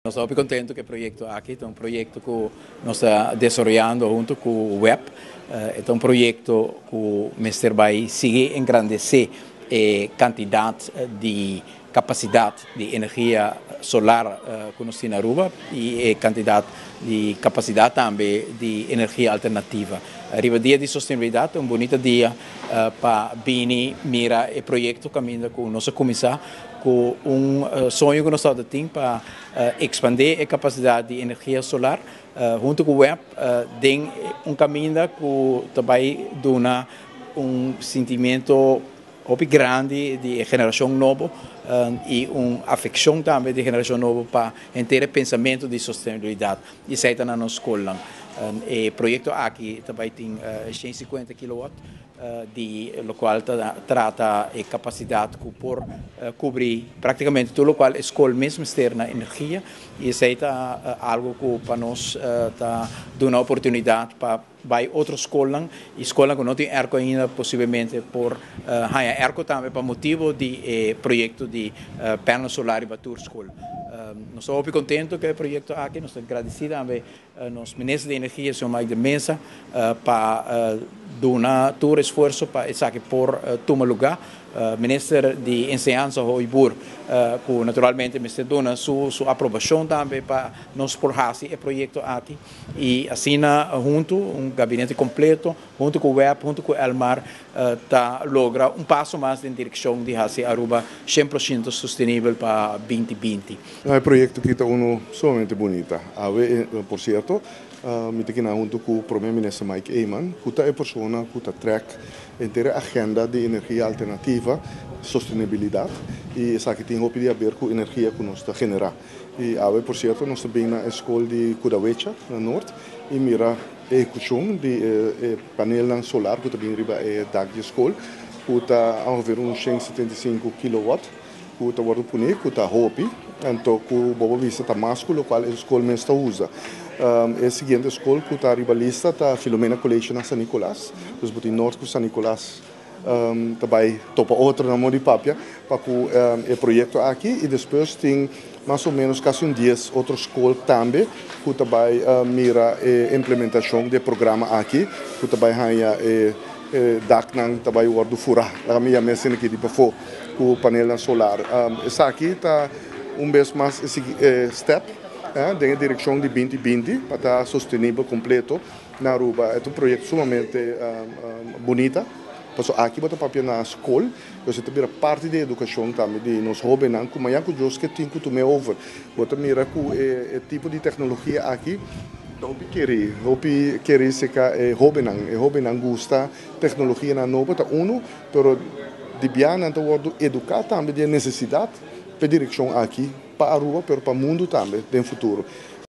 Nos ta hopi contento cu e proyecto aki, ta un proyecto cu nos ta desaroyando hunto cu WEB. E ta un proyecto cu mester bay sigui engrandece e cantidad di capacidad di energia solar cu nos tin na Aruba y e cantidad di capacidad tambe di energia alternativa. Riba dia di sostenibilidad ta un bunita dia pa bini mira e proyecto caminda cu nos a cuminsa cu un soño cu nos tabata tin pa expande e capacidad di energia solar hunto cu web den un caminda cu ta bay duna un sintimento hopi grandi di e generacion nobo y un afeccion tambe di e generacion nobo pa henter e pensamento di sostenibilidad y esey ta na nos scolnan. E proyecto aki ta bay tin 150 kilowatt di locual ta trata e capacidad cu por cubri practicamente tur locual e scol mes mester na energia y esey ta algo cu pa nos ta duna oportunidad pa bay otro scolnan y scolnan cu no tin airco ainda posiblemente por haya airco tambe pa motibo di e proyecto di panel solar riba tur scol. Nos ta hopi contento cu e proyecto aki, nos ta gradici tambe nos Minister di Energia, señor Mike de Meza, pa duna tur esfuerso pa esaki por tuma luga. Minister di Enseñansa Hooyboer, cu naturalmente mester duna su aprobacion tambe pa nos por haci e proyecto aki. Y asina hunto, un gabinete completo, hunto cu web, hunto cu Elmar, ta logra un paso mas den direccion di haci Aruba 100% sostenibel pa 2020. E proyecto aki ta uno sumamente bunita. Awe, por cierto, mi ta kina hunto cu Prome Minister Mike Eman, cu ta e persona cu ta trek henter agenda di energia alternativa, sostenibilidad, y esaki tin hopi di haber cu energia cu nos ta genera. Y awe, por cierto, nos ta bin na e scol di Kudawecha, na Noord, y mira ehecucion di e panelnan solar cu ta bin riba e dak di scol, cu ta ongeveer un 175 kilowatt, cu ta wordo poni, cu ta hopi, anto cu bo por bisa ta mas cu locual e scol mes ta usa. E siguiente scol cu ta riba lista ta Filomena College na San Nicolas, dus bo tin Noord cu San Nicolas ta bay topa otro na modo di papia pa cu e proyecto aki, y despues tin mas o menos casi un 10 otro scol tambe cu ta bay mira e implementacion di e programa aki, cu ta bay haya e daknan ta bay wordo fura, laga mi yama esaki di pafó cu panelnan solar. Esaki ta un bes mas e step den e direccion di 2020 pa ta sostenibel completo na Aruba. E ta un proyecto sumamente bunita, paso aki bo ta papia na scol, dus e ta bira parti di educacion tambe di nos hobennan, cu mañana cu Dios ke tin cu tuma over. Bo ta mira cu e tipo di tecnologia aki ta hopi keri, hopi keri cerca e hobennan. E hobennan gusta tecnologianan nobo, ta uno, pero di bianan ta wordo educa tambe di e necesidad p'e direccion aki pa Aruba, pero pa mundo tambe den futuro.